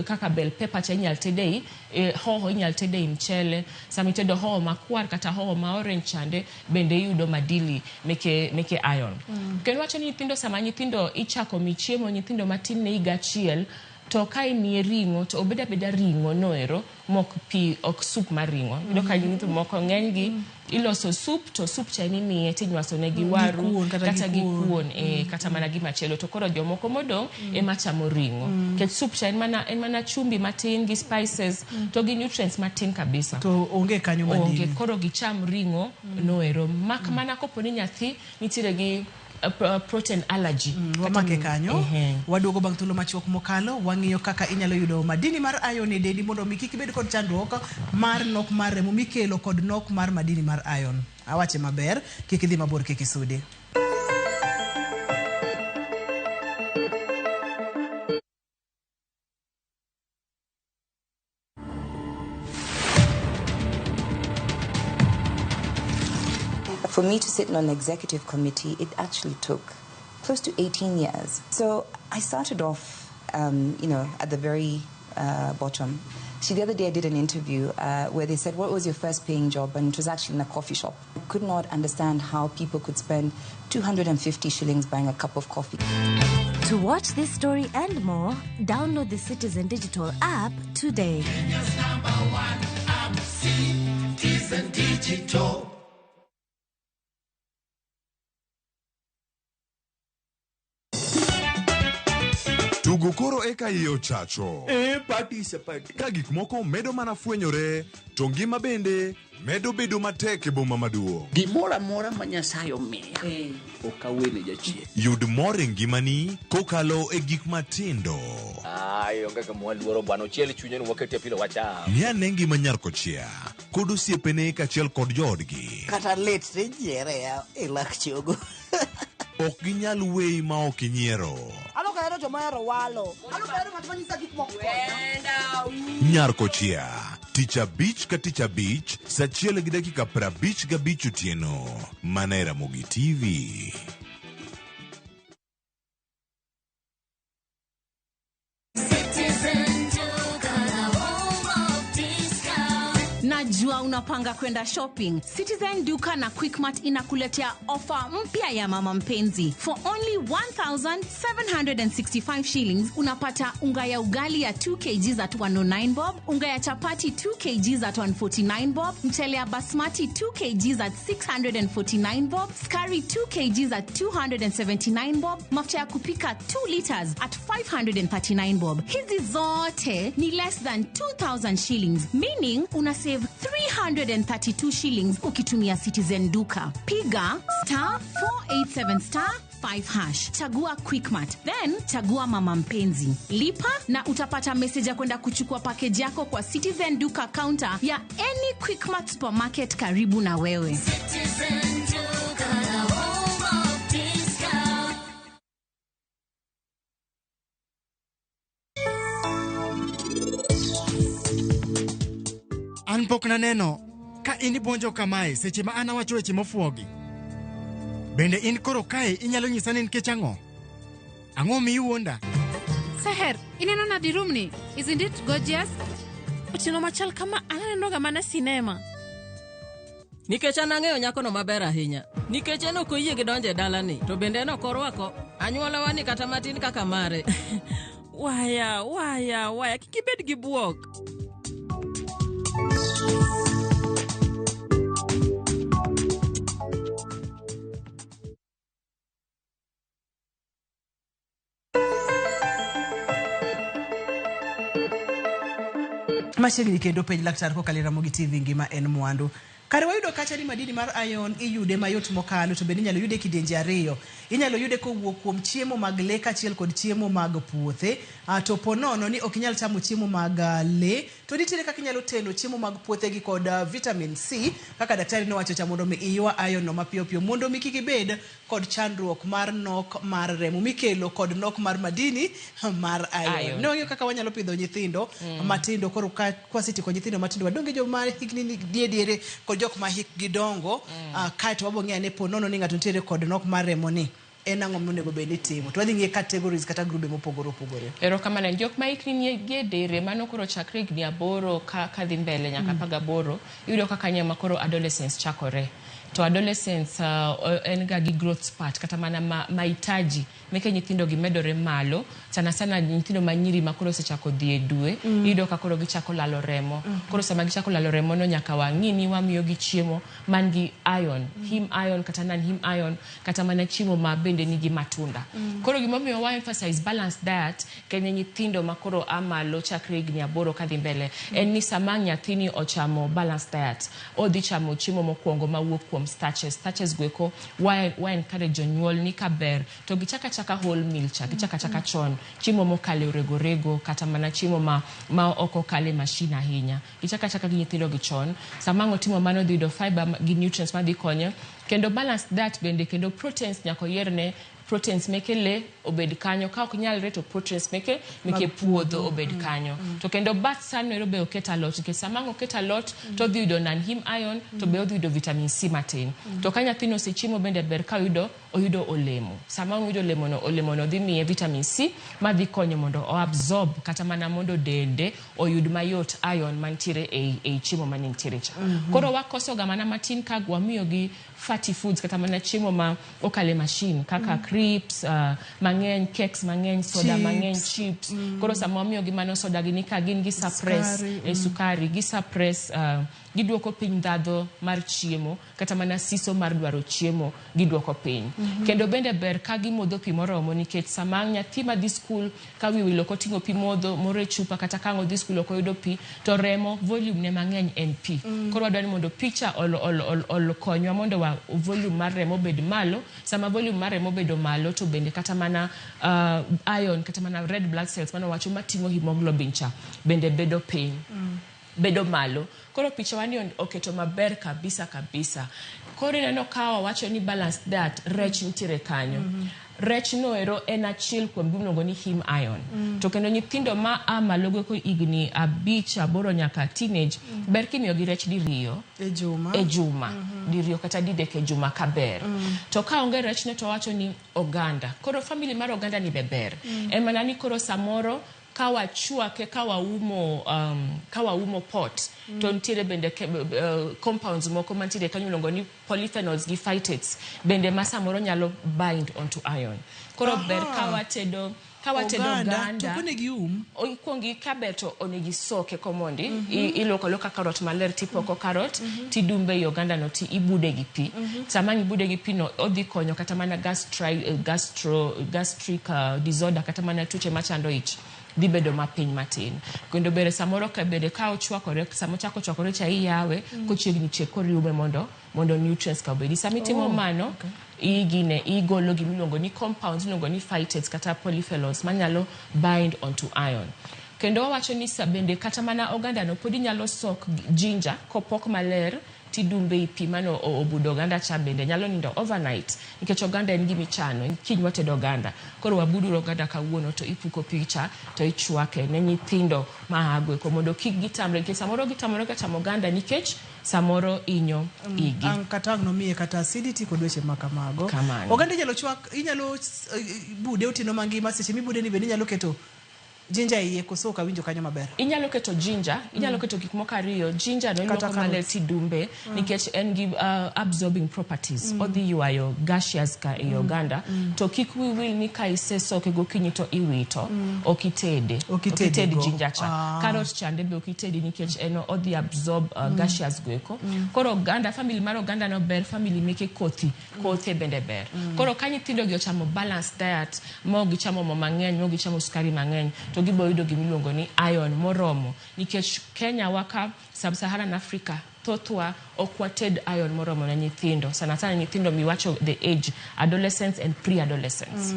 kaka bell pepper cha inyal tede ei, hoho inyal tede ei mchele. Sama itedo hoho makwar kata hoho ma orange chande bende iyudo madili meke iron. Kendo wacho ni nyithindo, sama nyithindo ichako mi chiemo, nyithindo matin ne higa 1, to ka imiye ring'o to obed abeda ring'o noero mok pi, ok sup mar ring'o. Iyudo ka nyithindo moko ng'eny gi iloso sup, to sup cha ema imiye tinywaso ne gi waru kuon, kata kata gi gi kuon. kuon, kata mana gi machielo. To koro jomoko modong' ema chamo ring'o. Nikech sup cha en mana chumbi matin gi spices to gi nutrients matin kabisa. To onge kanyo Onge, madini. koro gicham ring'o noero. Mak mana kopo ni nyathi nitiere gi protein allergy. Wamake kanyo. Ehe. Waduogo bang' thuolo machuok mokalo, wang'iyo kaka inyalo yudo madini mar iron e dendi mondo mi kik ibed kod chandruok mar nok mar remo mikelo kod nok mar madini mar iron. Awache maber, kik idhi mabor, kik isudi. For me to sit on an executive committee, it actually took close to 18 years. So I started off, at the very bottom. See, the other day I did an interview where they said, what was your first paying job? And it was actually in a coffee shop. I could not understand how people could spend 250 shillings buying a cup of coffee. To watch this story and more, download the Citizen Digital app today. Kenya's #1 app, Citizen Digital. Tugo koro eka iye ochacho. Party is a party. Ka gik moko medo mana fwenyore, to ngima bende medo bedo matek e boma maduong'. Gimoro amora ma Nyasaye omiya, ok awene jachien. Yud mor e ngimani kokalo e gik matindo. Ai, onge gima waluoro bwana, ochiel chunye ni wakete pilo wacham. Ng'i ane ngima nyar kochia kod osiepene kaachiel kod joodgi. Kata lit tinyiere ya e lak chogo. Ok ginyal weyi ma ok inyiero. Ano ka hero joma ohero walo. An ok ahero ng'at manyisa gik moko konya. Nyar Kochia, tich abich ka tich abich, saa achiel gi dakika 55 otieno, mana e Ramogi TV. Najua unapanga kwenda shopping. Citizen Duka na Quickmart inakuletea ofa mpya ya mama mpenzi. For only 1765 shillings unapata unga ya ugali ya 2 kgs at 109 bob, unga ya chapati 2 kgs at 149 bob, mchele ya basmati 2 kgs at 649 bob, skari 2 kgs at 279 bob, mafuta ya kupika 2 liters at 539 bob. Hizi zote ni less than 2000 shillings, meaning una save 332 shillings ukitumia Citizen Duka. Piga star 487 star 5 hash, chagua Quickmart, then chagua mama mpenzi, lipa na utapata message ya kwenda kuchukua package yako kwa Citizen Duka counter ya any Quickmart supermarket karibu na wewe. Citizen Duka, the home of discount. An pok naneno ka in ibwonjo kamae seche ma an awacho weche mofuwogi. Bende in koro kae inyalo nyisa ni nikech ang'o? Ang'o miwuonda? Seher, ineno nadi room ni? Isn't it gorgeous? Otieno machal kama an anenoga mana sinema. Nikech an ang'eyo nyakono maber ahinya. Nikech en ok oyie gi donjo e dalani, to bende en ok orwako anyuolawa ni kata matin kaka mare. Waya, waya, waya, kik ibed gi buok. Machiegni kendo penj laktar kokalo e Ramogi TV ngima en mwandu. Kare wayudo kacha ni madini mar iron iyude mayot mokalo to bende inyalo yude e kidienje ariyo. Inyalo yude kowuok kuom chiemo mag lee kaachiel kod chiemo mag puothe. To po nono ni ok inyal chamo chiemo mag lee, to nitiere kaka inyalo teno chiemo mag puothe gi kod vitamin C kaka daktari nowacho cha mondo mi iywa iron no mapiyo piyo mondo mi kik ibed kod chandruok mar nok mar remo mikelo kod nok mar madini mar iron. Iron. Ne wang'iyo kaka wanyalo pidho nyithindo matindo koro ka kwasetieko nyithindo matindo wadonge joma hikni ni die diere kod jok ma hikgi dongo kaeto wabo ng'eyo ane po nono ni ng'ato nitiere kod nok mar remo ni en ang'o monego bed ni itimo to wadhi ng'iye categories kata grube mopogore opogore. Erokamano. Jok ma hikgi nie diere mano koro chakre higni 8 ka kadhi mbele nyaka 18 iyudo ka kanyo ema koro adolescence chakore. To adolescence en ga gi growth spurt kata mana mahitaji meke nyithindo gi medore malo sana sana nyithindo ma nyiri ma koro osechako dhi e dwe iyudo ka koro gichako lalo remo. Koro sama gichako lalo remo no nyaka wang'i ni wamiyo gi chiemo man gi iron, heme iron kata non heme iron kata mana chiemo ma bende nigi matunda. Koro gimomiyo wa emphasize balanced diet kene nyithindo ma koro a malo chakre higni 8 kadhi mbele en ni sama nyathini ochamo balanced diet odhi chamo chiemo mokwongo mawuok kuom starches. Starches goeko wa encourage jonyuol ni kaber to gichaka chaka whole meal cha gichaka chaka chon chiemo mokale rego rego kata mana chiemo ma ok okale machine ahinya gichaka chaka gi nyithindo gi chon. Sama ng'o timo mano dhi yudo fiber gi nutrients madhi konye kendo balanced diet bende kendo proteins nyaka oyierne proteins meke lee obed kanyo ka ok nyalre to proteins meke puodho obed kanyo. To kendo bath san ero be oket alot nikech sama ang' oket alot to odhi yudo non heme iron to be odhi yudo vitamin C matin. To ka nyathino osechiemo bende ber ka oyudo olemo. Sama oyudo olemo no dhi miye vitamin C madhi konyo mondo o absorb kata mana mondo dende oyud mayot iron mantiere ei chiemo mane nitiere cha. Koro wakoso ga mana matin ka wamiyo gi fatty foods kata mana chiemo ma okale machine kaka crisps mang'eny, cakes mang'eny, soda mang'eny, chips. Koro sama wamiyo gi mano soda gi ni ka gin gi suppress sukari, gi suppress giduoko piny ndhadho mar chiemo kata mana siso mar dwaro chiemo giduoko piny. Kendo bende ber ka gimodho pi moromo nikech sama nyathi madhi skul ka wi wil ok oting'o pi modho moro e chupa kata ka ang' odhi skul ok oyudo pi to remo volume ne mang'eny en pi. Koro wadwaro ni mondo pi cha olkonywa mondo volume mar remo obed malo. Sama volume mar remo obedo malo to bende kata mana iron kata mana red blood cells mano wacho mating'o hemoglobin cha bende bedo piny. Bedo malo. Koro picha wani oketo maber kabisa kabisa. Koro ineno ka wawacho ni balanced diet, rech nitiere kanyo. Rech no ero en achiel kuom gimiluongo ni heme iron. To kendo nyithindo ma a malo goeko higni 5, 8 nyaka teenage, ber kimiyogi rech diriyo E juma. e juma. Diriyo kata didek e juma kaber. To ka onge rech no to wawacho ni oganda. Koro family mar oganda ni be ber. En mana ni koro samoro ka wachwake, ka waumo pot, to nitiere bende compounds moko mantiere kanyo miluongo ni polyphenols gi phytates bende ma samoro nyalo bind onto iron. Koro ber ka watedo Oganda, oganda, to ok onego ium. Ikuongi kaber to onego isoke komondi. Iluoko aluoka karot maler tipoko karot, tidumbe ei oganda no ti ibude gi pi. Sama ang' ibude gi pi no, odhi konyo kata mana gastric disorder kata mana tuoche machando ich dhi bedo mapiny matin. Kendo bende samoro ka bende ka ochwakore, sama ochako chwakore cha iyawe, kochiegni chiek koro iume mondo nutrients ka obedi. Sama itimo mano, igine igolo gimiluongo ni compounds miluongo ni phytates kata polyphenols manyalo bind onto iron. Kendo wawacho ni sa bende kata mana oganda no pod inyalo sok ginger kopok maler tidumbe ei pi mano obudo oganda cha bende nyalo nindo overnight nikech oganda en gima ichano kiny watedo oganda koro wabuduru oganda kawuono to ipuko pi cha to ichwake ne nyithindo ma ago mondo kik gitamre nikech samoro gitamore ga chamo oganda nikech samoro inyo igi. Ang' kata ang' nomiye kata acidity kod weche ma kamago. Kamano. Oganda inyalo chwak, inyalo bude otieno mangima, seche mibude ni bende inyalo keto ginger iye koso ok awinjo kanyo maber. Inyalo keto ginger, inyalo keto gik moko ariyo. Ginger no Kata iluoko maler carrots. tidumbe nikech en gi absorbing properties. Odhi ywayo gaseous ka ei oganda. To kik wi wil ni ka isesoke gokinyi to iwito, ok itede. Ok itede Ok ited go. ginger cha. Carrot chande be ok itedi nikech en odhi absorb gaseous go eko. Koro oganda, family mar oganda no ber, family meke kothi, kothe bende ber. Koro ka nyithindo gi ochamo balanced diet, ma ok gichamo mo mang'eny, ma ok gichamo sukari mang'eny, to gibo yudo gimiluongo ni iron moromo. Nikech Kenya wa ka, Sub-Saharan Africa, thothwa ok wated iron moromo ne nyithindo. Sana sana nyithindo miwacho the age, adolescents and pre-adolescents.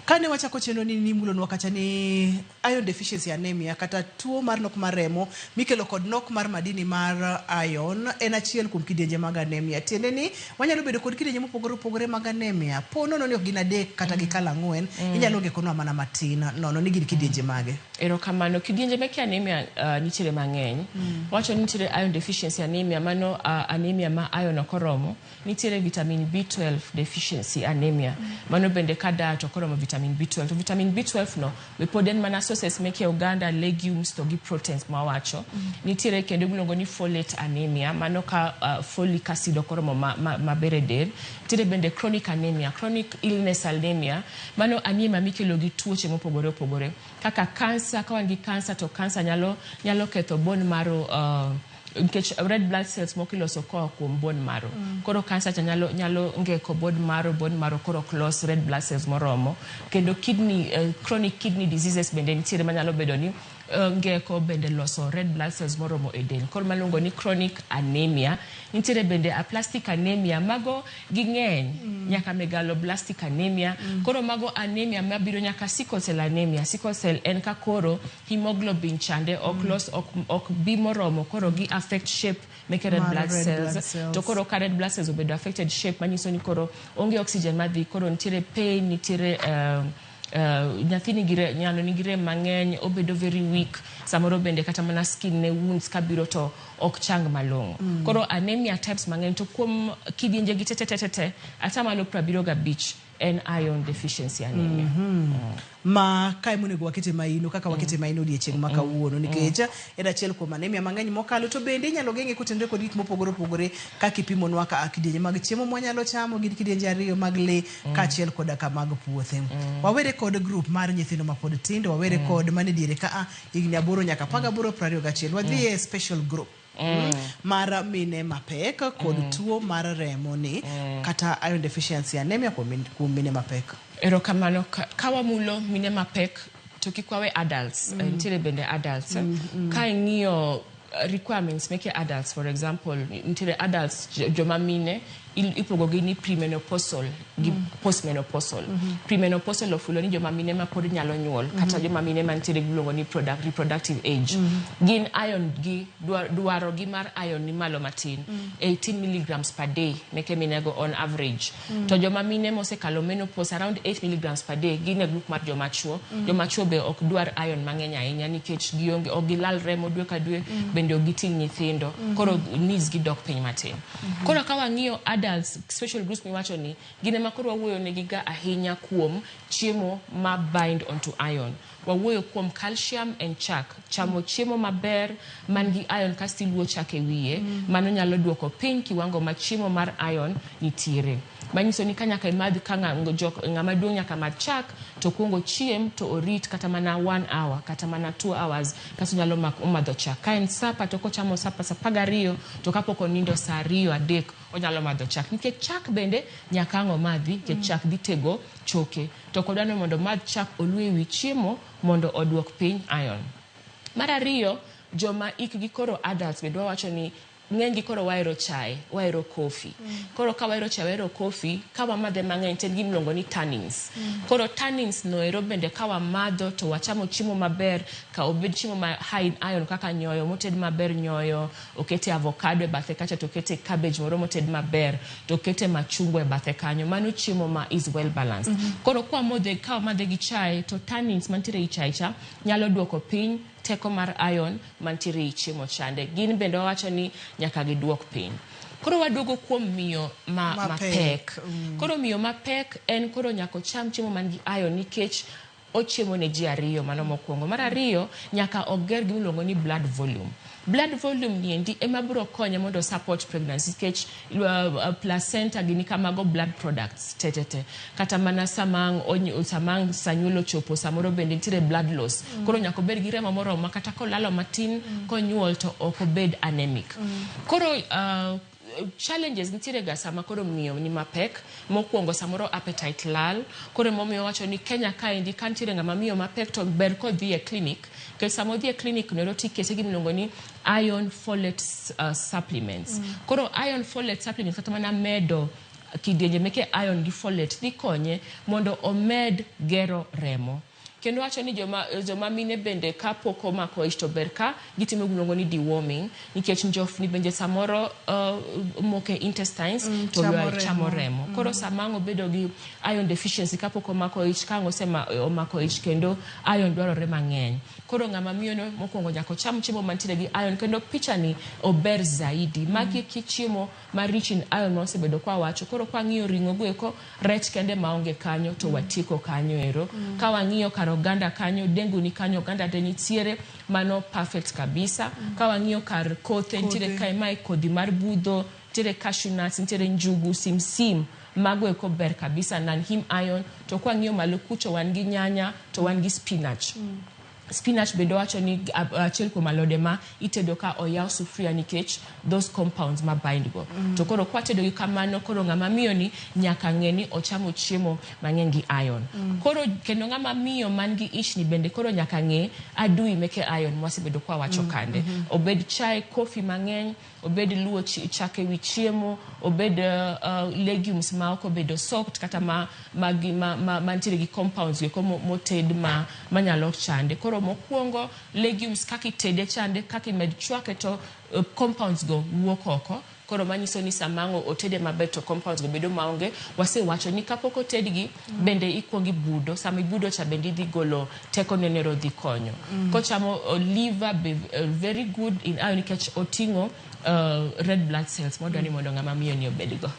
Kane wachako chenro ni nimulonwa kacha ni iron deficiency anemia kata tuo mar nok mar remo mikelo kod nok mar madini mar iron en achiel kuom kidienje mag anemia. Tiende ni wanyalo bedo kod kidienje mopogore opogore mag anemia. Po nono ni ok gin 3 kata gikalo 4, inyalo ngekonwa mana matin nono ni gin kidienje mage. Erokamano. Kidienje meke anemia nitiere mang'eny. Wacho ni nitiere iron deficiency anemia, mano anemia ma iron ok oromo. Nitiere vitamin B12 deficiency anemia. Mano bende ka diet ok oromo vitamin B12. To vitamin B12 no be pod en mana sources meke oganda, legumes to gi proteins mawacho. Nitiere kendo miluongo ni folate anemia, mano ka folic acid ok oromo maber e del. Nitiere bende chronic anemia, chronic illness anemia, mano anemia mikelo gi tuoche mopogore opogore. Kaka cancer, ka wan gi cancer to cancer nyalo ketho bone marrow, nikech red blood cells moko iloso koa kuom bone marrow. Koro cancer cha nyalo ngeko bone marrow, bone marrow koro ok los red blood cells moromo. Kendo chronic kidney diseases bende nitiere manyalo bedo ni ngeko bende loso red blood cells moromo e del. Koro maluongo ni chronic anemia. Nitiere bende aplastic anemia, mago ging'eny, nyaka megaloblastic anemia. Koro mago anemia mabiro nyaka sickle cell anemia. Sickle cell en ka koro hemoglobin chande ok los, ok bi moromo, koro gi affect shape meke red Mar blood red cells. blood cells. To koro ka red blood cells obedo affected shape, manyiso ni koro onge oxygen madhi, koro nitiere pain, nitiere nyathi nigi nyalo nigi rem mang'eny, obedo very weak, samoro bende kata mana skin ne wounds kabiro to ok chang malong'o. Koro anemia types mang'eny, to kuom kidienje gi te te te te te, atamalo 75 en iron deficiency anemia. Ma kae monego wakete maino kaka wakete maino odiechieng' ma kawuono, nikech en achiel kuom anemia mang'eny mokalo, to bende inyalo geng'e kotenore kod gik mopogore opogore kaka ipimonwa ka kidienje mag chiemo mwanyalo chamo gin kidienje 2 mag lee kaachiel koda ka mag puothe. Wawere kod group mar nyithindo mapod tindo, wawere kod mane diere ka a higni 8 nyaka 18 21. Wadhi e special group mar mine mapek kod tuo mar remo ni kata iron deficiency anemia kuom mine mapek. Erokamano. Ka wamulo mine mapek to kik wawe adults. Nitiere bende adults. Ka ing'iyo requirements meke adults, for example, nitiere adults joma mine Ipogo gi ni premenopausal gi postmenopausal. Premenopausal ofulo ni joma mine ma pod nyalo nyuol kata joma mine mantiere gi iluongo ni reproductive age. Gin iron gi dwaro gi mar iron ni malo matin, 18 milligrams per day meke minego on average. To joma mine mosekalo menopause, around 8 milligrams per day. Gin e group mar joma chuo. Joma chuo be ok dwar iron mang'eny ahinya nikech gionge, ok gilal remo dwe ka dwe, bende ok giting' nyithindo. Koro needs gi dok piny matin. Koro ka wang'iyo adults, special groups miwacho ni gin ema koro wawuoyo negi ga ahinya kuom chiemo ma bind onto iron. Wawuoyo kuom calcium and chak. Chamo chiemo maber man gi iron kasto iluo chak e wiye, mano nyalo duoko piny kiwango ma chiemo mar iron nitiere. Manyiso ni ka nyaka imadh ka ng'ama duong' nyaka madh chak, to kuongo chiem to orit kata mana 1 hour kata mana 2 hours kasto nyalo madho chak. Ka en supper, to kochamo supper sa 12, to kapok onindo sa 2, 3, onyalo madho chak, nikech chak bende nyaka ang' omadhi, nikech chak dhi tego choke. To ok odwa ni mondo omadh chak oluo ewi chiemo mondo oduok piny iron. Mar ariyo, joma ikgi koro adults bende wawacho ni ng'eny gi koro wahero chae, wahero kofi. Koro ka wahero chae, wahero kofi, ka wamadhe mang'eny to en gima iluongo ni tannins. Koro tannins no ero bende ka wamadho to wachamo chiemo maber, ka obed chiemo ma high in iron kaka nyoyo moted maber, nyoyo okete avocado e bathe kacha, to okete cabbage moro moted maber, to okete machungwa e bathe kanyo, mano chiemo ma is well balanced. Koro kwamodhe, ka wamadhe gi chae, to tannins mantiere ei chae cha nyalo duoko piny teko mar iron mantiere ei chiemo chande. Gin bende wawacho ni nyaka giduok piny. Koro waduogo kuom miyo ma mapek. Mapek. Koro miyo mapek en koro nyaka ocham chiemo man gi iron nikech ochiemo ne ji ariyo. Mano mokwongo. Mar ariyo, nyaka oger gima iluongo ni blood volume. Blood volume ni endi ema biro konye mondo support pregnancy, nikech placenta gini kamago blood products te te te. Kata mana sama ang' sa nyuol ochopo, samoro bende nitiere blood loss. Koro nyaka obed gi remo moromo ma kata kolalo matin konyuol to ok obed anemic. Koro challenges nitiere ga sama koro miyo ni mapek. Mokwongo, samoro appetite lal. Koro emomiyo wacho ni Kenya kaendi, ka nitiere ng'ama miyo mapek, to ber kodhi e clinic, nikech sama odhi e clinic noero tikete gima iluongo ni iron folate supplements. Koro iron folate supplements kata mana medo kidienje meke iron gi folate dhi konye mondo omed gero remo. Kendo wacho ni joma mine bende kapok omako ich to ber ka gitimo gimiluongo ni deworming, nikech njofni bende samoro moko e intestines to chamo ywayo chamo remo. Remo. Koro sama ang' obedo gi iron deficiency kapok omako ich, ka ang' omako ich kendo iron dwarore mang'eny. Koro ng'ama miyo no mokwongo nyaka ocham chiemo mantiere gi iron. Kendo picha ni ober zaidi. Magi eki chiemo ma rich in iron ma wasebedo kwa wacho. Koro kwang'iyo ring'o go eko, rech kende maonge kanyo to watieko kanyo ero. Ka wang'iyo kar oganda kanyo, dengu ni kanyo, oganda te nitiere, mano perfect kabisa. Ka wang'iyo kar kothe, nitiere Kothe. kae, mae kodhi mar budho, nitiere cashew nuts, nitiere njugu, simsim, mago eko ber kabisa, non heme iron. To kwang'iyo malo kucho, wan gi nyanya to wan gi spinach. Spinach bende wacho ni achiel kuom alode ma itedo ka oyaw sufuria nikech those compounds ma bind go. To koro kwatedo gi kamano, koro ng'ama miyo ni nyaka ng'e ni ochamo chiemo mang'eny gi iron. Koro kendo ng'ama miyo man gi ich ni bende koro nyaka ng'e adui meke iron mwasebedo kwa wacho kande. Obed chae, coffee mang'eny, obed luo chak ewi chiemo, obed legumes ma ok obedo soaked kata ma mantiere gi compounds go moted ma manyalo chande. Koro mokwongo legumes kaka itede chande, kaka imed chwake to compounds go wuok oko. Koro manyiso ni sama ang' otede maber to compounds go bedo maonge. Wasewacho ni kapok otedgi bende ikuongo ibudo. Sama ibudo cha bende idhi golo teko nenero dhi konyo. Kochamo liver be very good in iron nikech oting'o red blood cells modwa ni mondo ng'ama miyo ni obedgo.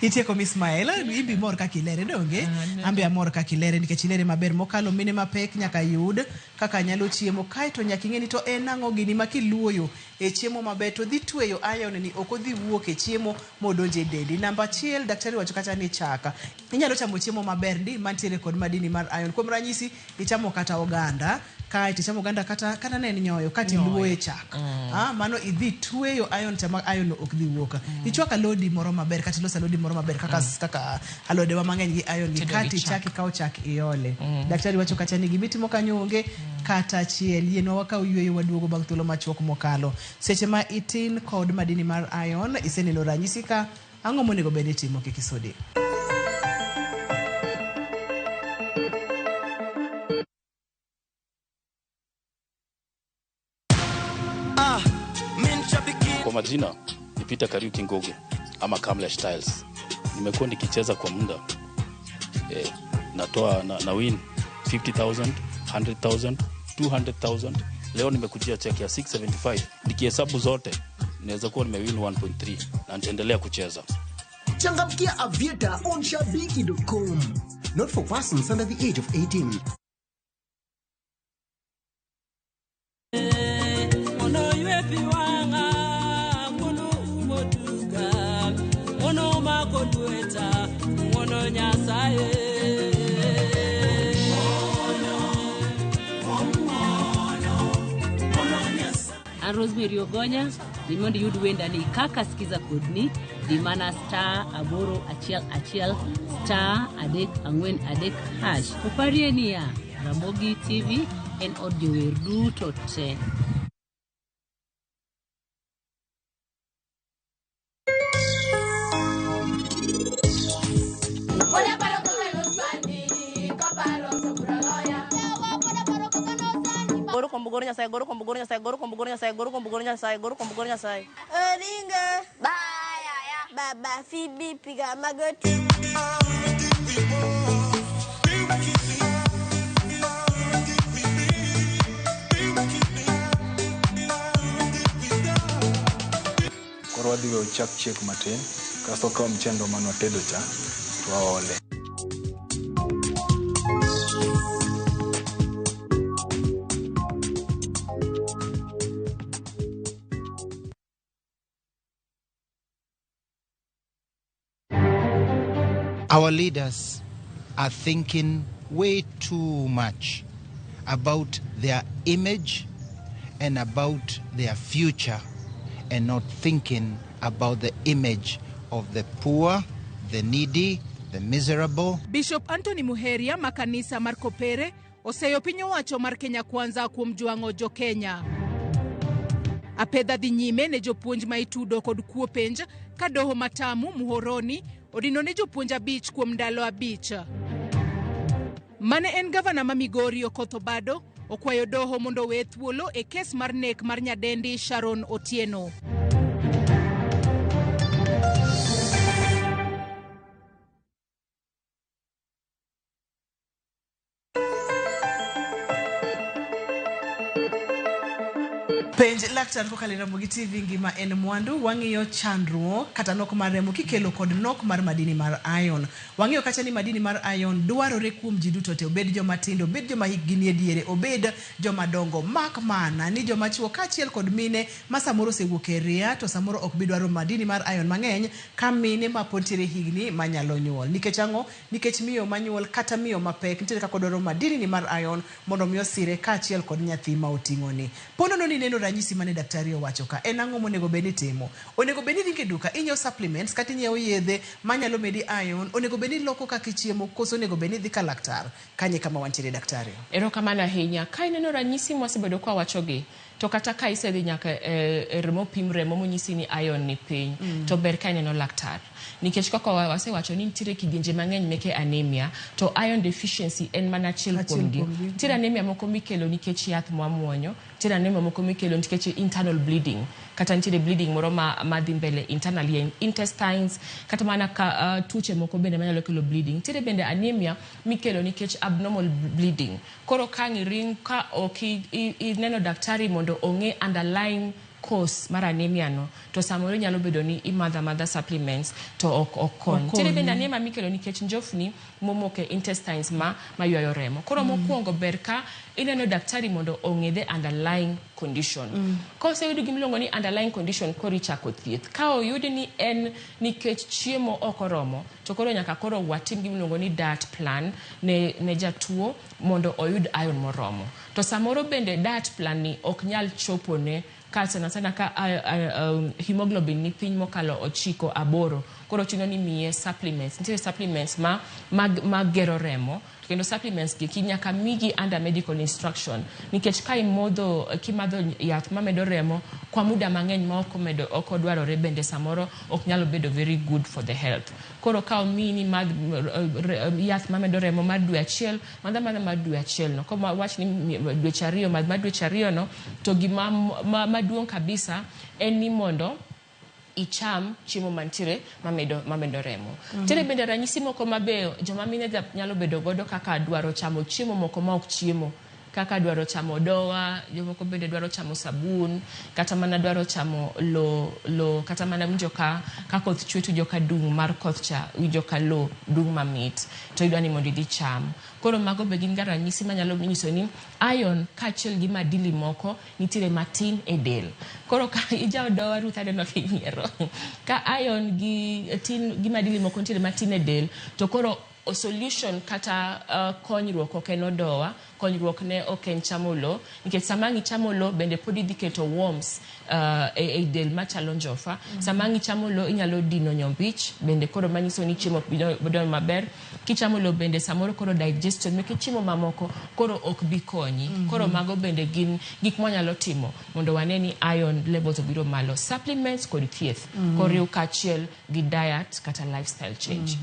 Itieko, Miss Mael, imbi mor kaka ilere donge? Ambe amor kaka ilere nikech ilere maber mokalo. Mine mapek nyaka yud kaka nyalo chiemo, kaeto nyaka ing'e ni to en ang'o gini ma kiluoyo e chiemo maber to dhi tweyo iron ni, ok odhi wuok e chiemo modonjo e dendi. Namba achiel, daktari wacho kata ni chaka inyalo chamo chiemo maber ndi mantiere kod madini mar iron. Kuom ranyisi, ichamo kata oganda kaeto ichamo oganda kata ne en nyoyo kaeto iluoye chak. Ah, mano idhi tweyo iron cha ma iron ok dhi wuok. Ichwako alodi moro maber kata iloso alodi moro maber kaka alodewa mang'eny gi iron gi Tedo gi kaeto chak. Ichak ikawo chak iole. Daktari wacho kacha ni gimitimo kanyo onge. kata achiel. Yienwa wakaw yueyo waduogo bang' thuolo machuok mokalo. Seche ma itin kod madini mar iron, iseneno ranyisi ka ang'o monego bed ni itimo kik isudi. Kwa majina ni Peter Kariuki Ngugi ama Kamlesh Tiles. Nimekuwa nikicheza kwa muda natoa na win 50,000, 100,000, 200,000. Leo nimekujia check ya 675. Nikihesabu zote naweza kuwa nimewin 1.3 na nitaendelea kucheza. Changamkia Aviator on shabiki.com. Not for persons under the age of 18. An Rosemary Ogonya, dhi mondo iyud wendani kaka sikiza kodni, dhi mana *811 *343#. Oparie niya, Ramogi TV en od jower duto te. Goro kombo goro nyasaye, goro kombo goro nyasaye, goro kombo goro nyasaye, goro kombo goro nyasaye, goro kombo goro nyasaye. Oringo. Baya. Baba Phoebe piga magoti. Koro wadhi weyo chak chiek matin, kasto kawo mchendo mane watedo cha, to waole. Our leaders are thinking way too much about their image and about their future and not thinking about the image of the poor, the needy, the miserable. Bishop Anthony Muheria ma kanisa mar Kopere oseyo piny owacho mar Kenya Kwanza kuom jwang'o jo Kenya. Apedha dhi nyime ne jopuonj ma itudo kod kuo penj ka doho matamu Muhoroni odino ne jopuonj 5 kuom ndalo 5. Mane en gavana ma Migori Okoth Obado okwayo doho mondo owe thuolo e kes mar nek mar nyadendi Sharon Otieno. Penj laktar kokalo e Ramogi TV ngima en mwandu, wang'iyo chandruok kata nok mar remo kikelo kod nok mar madini mar iron. Wang'iyo kacha ni madini mar iron dwarore kuom ji duto te, obed joma tindo, obed joma hikgi nie diere, obed joma dongo, mak mana ni joma chuo kaachiel kod mine ma samoro osewuok e ria to samoro ok bi dwaro madini mar iron mang'eny ka mine ma pod nitiere higni manyalo nyuol. Nikech ang'o? Nikech miyo manyuol kata miyo mapek nitiere kaka odwaro madini ni mar iron mondo mi osire kaachiel kod nyathi ma oting'oni. Ponono ni neno ranyisi mane daktari owacho ka en ang'o monego bed ni timo? Onego bed ni iringo e duka inyiewo supplements kata inyiewo yedhe manyalo medi iron, onego bed ni iloko kaka ichiemo koso onego bed ni idhi ka laktar? Kanye kama wantiere daktari? Erokamano ahinya. Ka ineno ranyisi mwasebedo kwa wachogi, to kata ka isedhi nyaka e remo pim remo monyisi ni iron ni piny, to ber ka ineno laktar. Nikech kaka wasewacho ni nitiere kidienje mang'eny meke anemia, to iron deficiency en mana achiel kuomgi. Nitiere anemia moko mikelo nikech yath mwamuonyo, nitiere anemia moko mikelo nikech internal bleeding, kata nitiere bleeding moro ma dhi mbele internally in intestines, kata mana ka tuoche moko bende manyalo kelo bleeding. Nitiere bende anemia mikelo nikech abnormal bleeding. Koro ka ang' ka ok ineno daktari mondo ong'e underlying cause mar anemia no, to samoro nyalo bedo ni imadho amadha supplements to ok kony. Nitiere bende anemia mikelo nikech njofni momoko e intestines ma ywayo remo. Koro mokwongo ber ka ineno daktari mondo ong'e the underlying condition. Koseyudo gimiluongo ni underlying condition, koro ichako thieth. Ka oyud ni en nikech chiemo ok oromo, to koro nyaka koro watim gimiluongo ni diet plan ne jatuo mondo oyud iron moromo. To samoro bende diet plan ni ok nyal chopone ka sana sana ka hemoglobin ni piny mokalo 9 8. Koro chuno ni miye supplements. Nitiere supplements ma, ma, ma gero remo to kendo supplements gi nyaka migi under medical instruction nikech ka imodho kimadho yath mamedo remo kwa muda mang'eny ma ok omedo ok odwarore bende samoro ok nyalo bedo very good for the health. Koro ka omiyi ni madh yath mamedo remo mar dwe achiel, madh amadha mar dwe achiel no. Koma wach ni dweche ariyo, madh mar dweche ariyo no. To gima maduong' kabisa en ni mondo icham chiemo mantiere mamedo remo. Nitiere bende ranyisi moko mabe joma mine nyalo bedo godo kaka dwaro chamo chiemo moko ma ok chiemo, kaka dwaro chamo dowa, jomoko bende dwaro chamo sabun, kata mana dwaro chamo lo, kata mana winjo ka koth chwe to winjo ka dung' mar koth cha, winjo ka lo dung' mamit, to idwa ni mondo idhi cham. Koro mago be gin ga ranyisi manyalo nyiso ni iron kaachiel gi madili moko nitiere matin e del. Koro ka ijawo dowa, Ruth, aneno kinyiero. Ka iron gi tin gi madili moko nitiere matin e del, to koro solution kata konyruok ok en odowa, konyruok ne ok en chamo lo, nikech sama ang' ichamo lo bende pod idhi keto worms e del machalo njofa. Sama ang' ichamo lo inyalo dino nyombich bende, koro manyiso ni chiemo ok bi donjo maber. Kichamo lo bende samoro koro digestion meke chiemo mamoko koro ok bi konyi. Koro mago bende gin gik mwanyalo timo mondo wane ni iron levels obiro malo. Supplements kod thieth koriw kaachiel gi diet kata lifestyle change.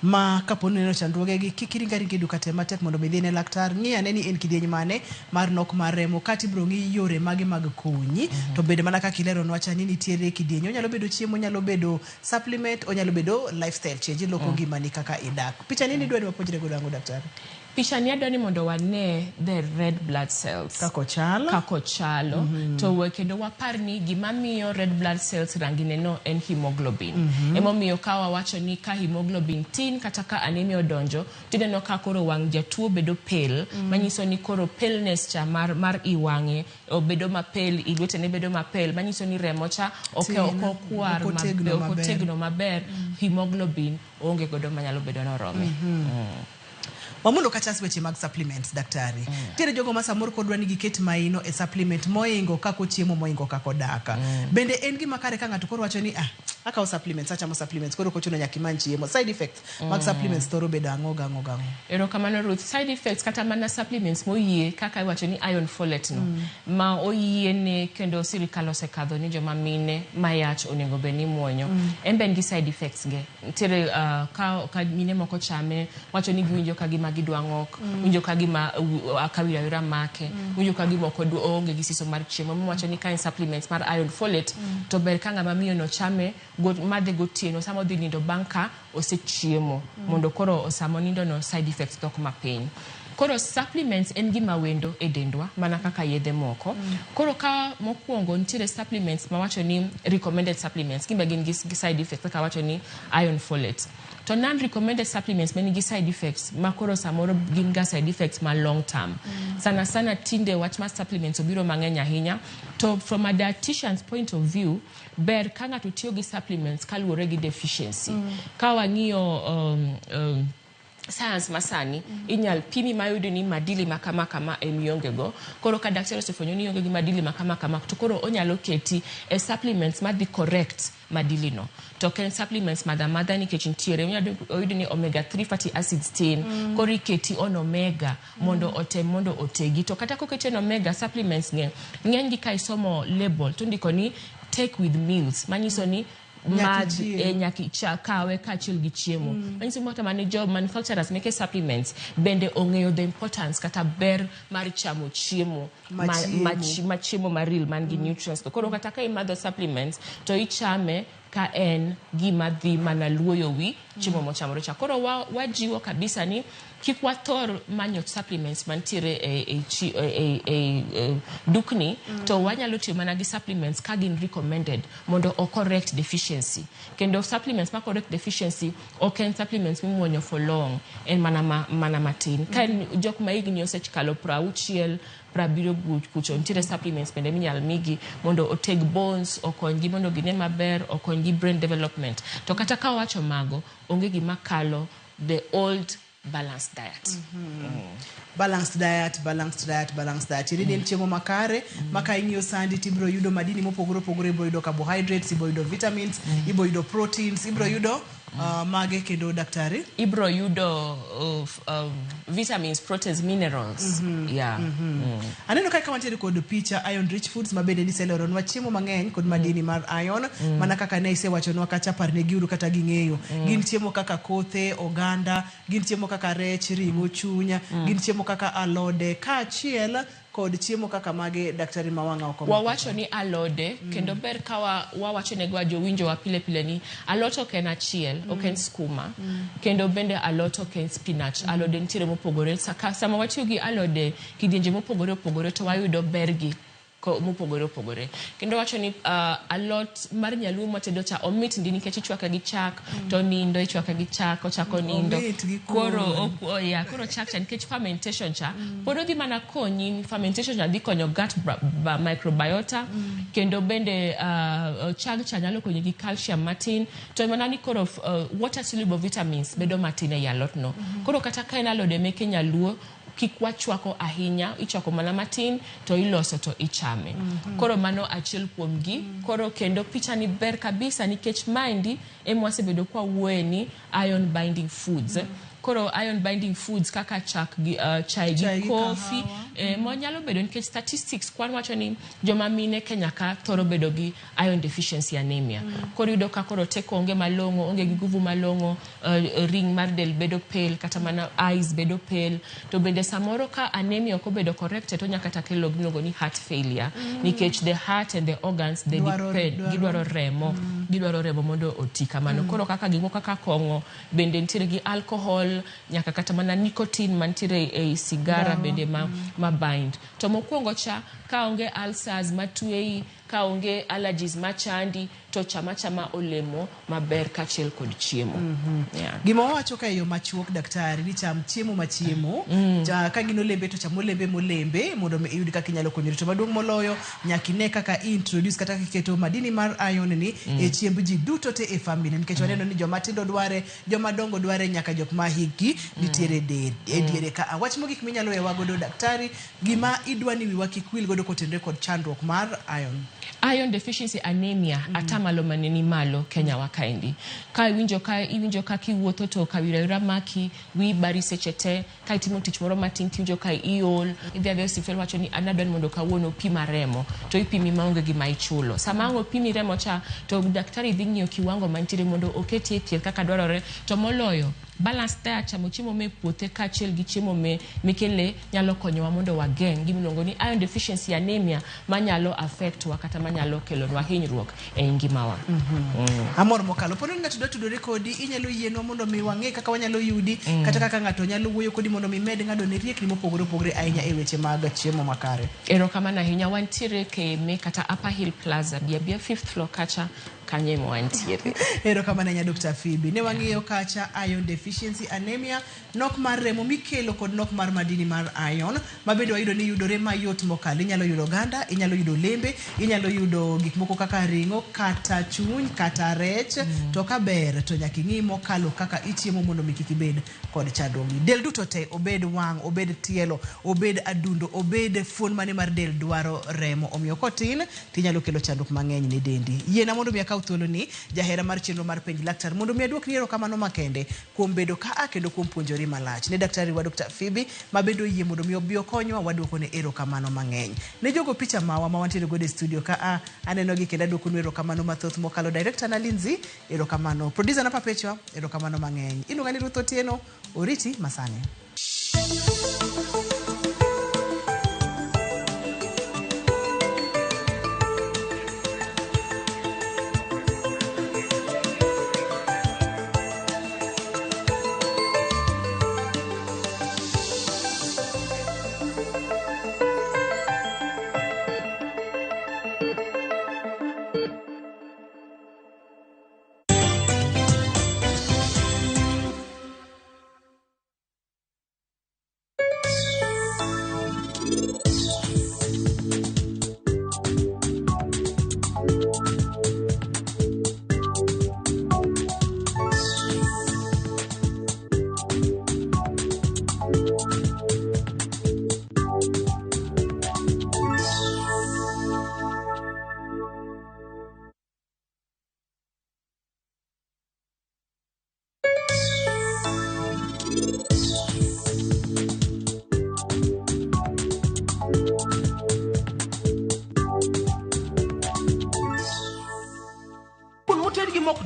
Ma kapo ni ineno chandruogegi, kik iring aringa e duka, tem matek mondo mi idhi ne laktar, ng'i ane ni en kidieny mane mar nok mar remo, kata ibiro ng'i yore mage mag konyi. To bende mana kaka ileronwa cha ni nitiere kidieny, onyalo bedo chiemo, onyalo bedo supplement, onyalo bedo lifestyle change, iloko ngimani kaka idak. Picha ni nidwa ni wapuonjre godo ang'o, daktari? Picha ni adwa ni mondo wane the red blood cells Kako chalo. Kako chalo. To kendo wapar ni gima miyo red blood cells rangi ne no en hemoglobin. Emomiyo ka wawacho ni ka hemoglobin tin kata ka anemia odonjo, tineno ka koro wang' jatuo bedo pale, manyiso ni koro paleness cha mar i wang'e obedo mapale, i lwetene bedo mapale, manyiso ni remo cha ok Tin, ok okwar ok otegno ok maber. Otegno maber, hemoglobin onge godo manyalo bedo norome. Wamulo kata weche mag supplements, daktari. Nitiere jogo ma samoro kodwa ni giket maino e supplement moingo kako chiemo, moingo kako dak. Bende en gima kare ka ng'ato koro wacho ni ah, akawo supplements, achamo supplements, koro ok ochuno nyaka imany chiemo? Side effects mag supplements thoro bedo ang'o gang'o gang'o? Erokamano, Ruth. Side effects kata mana supplements moyie kaka iwacho ni iron folate no, ma oyiene kendo sirikal osekadho ni joma mine mayach onego bed ni muonyo. En be en gi side effects ge. Nitiere ka mine moko chame wacho ni giwinjo ka gima gidwa ng'ok, winjo ka gima ka wira wira make, winjo ka gima ok oonge gi siso mar chiemo. Wacho ni ka en supplements mar iron folate, to ber ka ng'ama miyo no chame go, madhe gotieno sama odhi nindo bang' ka osechiemo, mondo koro sama onindo no side effects dok mapiny. Koro supplements en gima wendo e dendwa mana kaka yedhe moko. Koro ka mokwongo nitiere supplements mawacho ni recommended supplements, gimbe gin gi side effects kaka wacho ni iron folate. To non recommended supplements ma nigi side effects ma koro samoro gin ga side effects ma long term. Sana sana tinde wach mar supplements obiro mang'eny ahinya, to from a dietitian's point of view, ber ka ng'ato tiyo gi supplements kaluwore gi deficiency. Ka wang'iyo science masani, inyal pimi mayudi ni madili ma kama kama em ionge go. Koro ka daktari osefwenyo ni ionge gi madili ma kama kama, to koro onyalo keti e supplements madhi correct madili no, to ok en supplements madha amadha, nikech nitiere inyalo yudo ni omega 3 fatty acids tin, koro iketi on omega mondo otem mondo otegi. To kata koketi on omega supplements, ng'eny gi ka isomo label to ndiko ni take with meals, manyiso ni Nyaka madh ichiem. Nyaka kawe kaachiel gi chiemo. Manyiso ni kata mana jo manufacturers meke supplements bende ong'eyo the importance kata ber mar chamo chiemo Machiemo. Ma chiemo ma real man gi nutrients. To koro kata ka imadho supplements to ichame ka en gima dhi mana luoyo wi chiemo mochamore cha. Koro wajiwo kabisa ni kik wathor manyo supplements mantiere e dukni, to wanyalo tiyo mana gi supplements ka gin recommended mondo o correct deficiency. Kendo supplements ma correct deficiency ok en supplements mimuonyo for long, en mana matin. Ka en jok ma higni osekalo 60, 70 kucho, nitiere supplements bende minyal migi mondo oteg bones, okonygi mondo gine maber, okonygi brain development. To kata ka wawacho mago, onge gima kalo the old Balanced diet. Balanced diet, balanced diet, balanced diet. Tiende ni en chiemo makare ma ka ing'iyo sandi tibiro yudo madini mopogore opogore, ibiro yudo carbohydrates, ibiro yudo vitamins, ibiro yudo proteins, ibiro yudo mage kendo daktari? Ibiro yudo vitamins, proteins, minerals. Yeah. Aneno ka wantiere kod picha iron rich foods ma bende niseleronwa chiemo mang'eny kod madini mar iron mana kaka ne isewachonwa kacha parnegiuru kata ging'eyo. Gin chiemo kaka kothe, oganda, gin chiemo kaka rech, ring'o, chunya, gin chiemo kaka alode kaachiel kod chiemo kaka mage daktari ma wang'a oko. Wawacho ni alode kendo ber ka wawacho ne ga jowinjowa pile pile ni alot ok en achiel, ok en skuma kendo bende alot ok en spinach. Alode nitiere mopogore. Sama watiyo gi alode kidienje mopogore opogore to wayudo bergi mopogore opogore. Kendo wacho ni alot mar nyaluo matedo cha omit ndi nikech ichwake gi chak to nindo ichwake gi chak ochako nindo. Omit gi Koro kuon. Ya, koro chak cha nikech fermentation cha pod odhi mana konyi. Fermentation cha dhi konyo gut microbiota kendo bende chag cha nyalo konyi gi calcium matin to mana ni koro water soluble vitamins bedo matin ei alot no. Koro kata ka en alode meke nyaluo kik wachwako ahinya, ichwako mana matin to iloso to ichame. Koro mano achiel kuom gi. Koro kendo picha ni ber kabisa nikech maendi ema wasebedo kwa wuoye ni iron binding foods. Koro iron binding foods kaka chak gi chai Chai gi gi kofi, kahawa. Monyalo bedo nikech statistics kwan wacho ni joma mine Kenya ka thoro bedo gi iron deficiency anemia. Koro iyudo ka koro teko onge malong'o, onge gi nguvu malong'o, ring mar del bedo pale, kata mana eyes bedo pale. To bende samoro ka anemia ok obedo corrected to nyaka kata kelo gimiluongo ni heart failure. Nikech the heart and the organs they depend, gidwaro remo, gidwaro remo mondo oti kamano. Koro kaka gik moko kaka kong'o bende nitiere gi alcohol, nyaka kata mana nicotine mantiere ei sigara Ndawa. bende ma bind. To mokwongo cha ka onge ulcers matweyi, ka onge allergies machandi, to chama chama olemo maber kaachiel kod chiemo. Yeah. Gima wawacho ka e yo machuok daktari ni cham chiemo machiemo ka gin olembe to cham olembe molembe mondo mi iyud kaka inyalo konyori. To maduong' moloyo nyaka ine kaka introduce kata kaka iketo madini mar iron ni e chiemb ji duto te e family nikech waneno ni joma tindo dware, joma dongo dware, nyaka jok ma hikgi nitiere e diere ka. Wach mogik minyalo wewa godo daktari, gima idwa ni wiwa kik wil godo kotenore kod chandruok mar iron. Iron deficiency anemia atamalo mane ni malo Kenya wa kaendi. Ka iwinjo ka iwinjo ka kiwuotho to kawira maki, wi bari seche te, ka itimo tich moro matin tiwinjo ka iol, idhi adhiya e osiptal wacho ni an adwa ni mondo kawuono opima remo, to ipimi maonge gima ichulo. Sama ang' opimi remo cha, to daktari dhi ng'iyo kiwango mantiere mondo oketi e thieth kaka dwarore, to moloyo balanced diet, chamo chiemo me puothe kaachiel gi chiemo meke lee nyalo konyowa mondo wageng' gimiluongo ni iron deficiency anemia manyalo affect wa kata manyalo kelonwa hinyruok e ngimawa. Amor mokalo. Pono ni ng'ato dwa tudore kodi, inyalo yienwa mondo mi wang'e kaka wanyalo yudi, kata kaka ng'ato nyalo wuoyo kodi mondo mi med ng'ado ne riekni mopogore opogore ahinya e weche mag chiemo makare. Erokamano ahinya. Wantiere KMA kata Upper Hill Plaza, Biabia 5th floor kacha, kanyo ema wantiere. Erokamano ahinya Dr. Phoebe. Ne wang'iyo kacha iron deficiency anemia, nok mar remo mikelo kod nok mar madini mar iron, ma bende wayudo ni yudore mayot mokalo. Inyalo yudo oganda, inyalo yudo olembe, inyalo yudo gik moko kaka ring'o, kata chuny, kata rech. To ka ber to nyaka ing'i mokalo kaka ichiemo mondo mi kik ibed kod chandruogni. Del duto te, obed wang', obed tielo, obed adundo, obed fuon mane mar del dwaro remo. Omiyo kotin tinyalo kelo chandruok mang'eny ne dendi. Yiena mondo mi akaw thuoloni, jahera mar chenro mar Penj Laktar, mondo mi aduokni erokamano makende kuom bedo kaa kendo kuom puonjori malach. Ne daktari wa Dr. Phoebe ma bende oyie mondo mi obi okonywa, waduokone erokamano mang'eny. Ne jogo picha mawa ma wantiere godo e studio kaa, aneno gi kendo aduokonu erokamano mathoth mokalo. Director na Lindsay, erokamano. Producer na Perpetua, erokamano mang'eny. Iluonga ni Ruth Otieno, oriti masani.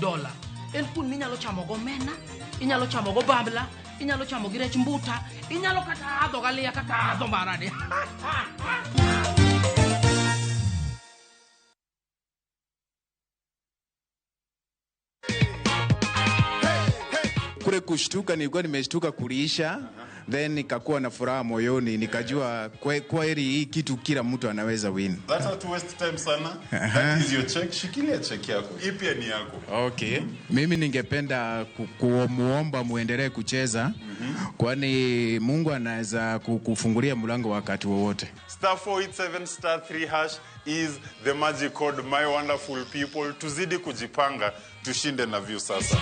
Dola en kuon minyalo chamo go omena, inyalo chamo go bambla, inyalo chamo gi rech mbuta, inyalo kata adho galiya kaka adho marani. Kule kushtuka, nilikuwa nimeshtuka kuliisha, then nikakuwa na furaha moyoni, nikajua kweli hii kitu kila mtu anaweza win. That hatu waste time sana. That is your check. Shikilia check yako. Hii pia ni yako. Okay. Mimi ningependa kumuomba muendelee kucheza, kwani Mungu anaweza kufungulia mlango wakati wowote. Star 487 star 3 hash is the magic code, my wonderful people. Tuzidi kujipanga, tushinde na view sasa.